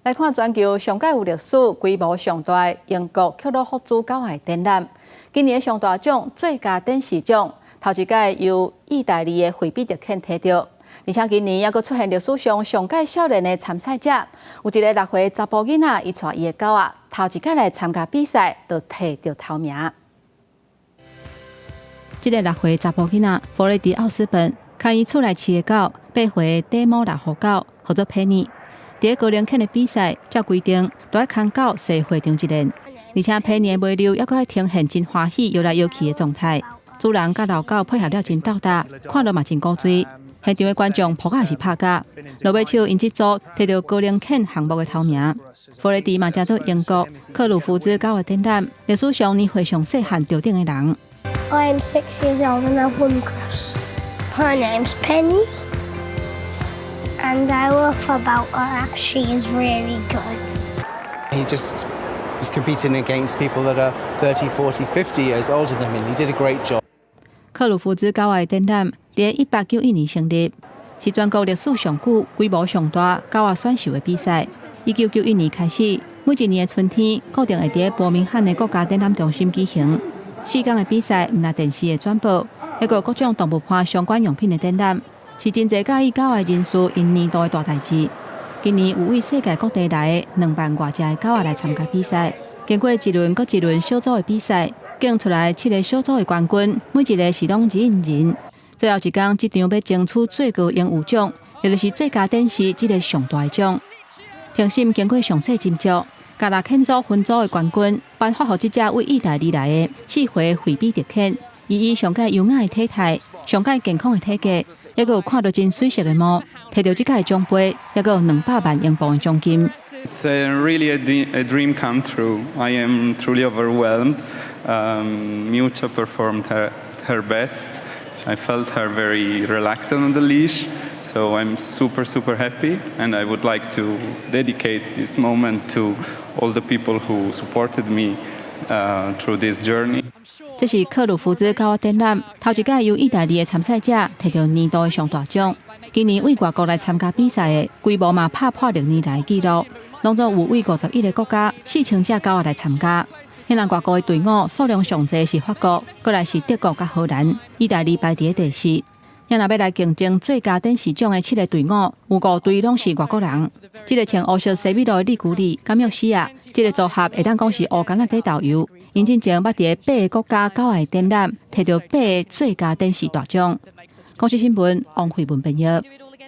來看全球上蓋有歷史、規模上大的英國克魯福茲狗仔展覽。今年的上大獎最佳展示獎，頭一擺由意大利的惠比特犬提著，而且今年猶閣出現歷史上上蓋少年的參賽者，有一个6歲查埔囡仔，伊帶伊的狗仔，頭一擺來參加比賽，就提著頭名。這个6歲查埔囡仔弗雷迪奧斯本，牽伊厝內飼的狗，8歲短毛獵戶狗，號做佩妮。佇高齡犬的比賽，照規定都愛牽狗踅會場一輪，而且佩妮的尾溜猶閣愛呈現真歡喜搖來搖去的狀態。主人佮老狗配合了真鬥搭，看著嘛真古錐。現場的觀眾噗仔是拍甲，落尾手𪜶這組提著高齡犬項目的頭名。弗雷迪嘛成做英國克魯福茲狗仔展覽歷史上年歲上細漢得獎的人。 I'm 6 years old and I've won cross. Her name's Penny. And I love about her that she is really good. He just was competing against people that are 30, 40, 50 years older than him. He did a great job. 克魯福茲狗仔展覽佇1891年成立，是全國歷史上久、規模上大狗仔選秀的比賽。1991年開始，每一年的春天，固定會佇伯明翰的國家展覽中心舉行。4天的比賽，毋但電視會轉播，猶閣有各種動物伴相關用品的展覽，是真濟佮意狗仔人士𪜶年度的大代誌。今年有對世界各地來的2萬外隻的狗仔來參加比賽，經過一輪閣一輪小組的比賽，揀出來七个小組的冠軍，每一个是攏人人。最後一工，這場欲爭取最高榮譽獎，也就是最佳展示這个上大的獎。評審經過詳細斟酌，共獵犬組分組的冠軍頒發予這隻對意大利來的4歲惠比特犬，伊以上蓋優雅的體態、上蓋健康的體格，猶閣有看著真媠色的毛，提著這屆獎盃，猶閣有200萬英鎊的獎金。 It's really a dream come true. I am truly overwhelmed. Miuccia performed her best. I felt her very relaxed on the leash. So I'm super, super happy. And I would like to dedicate this moment to all the people who supported me through this journey. 這是克魯福茲狗仔展覽頭一擺由意大利的參賽者提著年度的上大獎。今年對外國來參加比賽的規模嘛拍破歷年來紀錄，攏總有對51個國家4000隻狗仔來參加。彼人外國的隊伍數量上濟是法國，過來是德國佮荷蘭，意大利排佇第四。若欲來競爭最佳展示獎的七个隊伍，有五隊攏是外國人。這个穿烏色西米露的利古里、佮繆西亞，這个組合會當講是烏桿仔底豆油。𪜶進前捌佇八个國家狗仔展覽，提著八个最佳展示大獎。公視新聞王慧文編譯。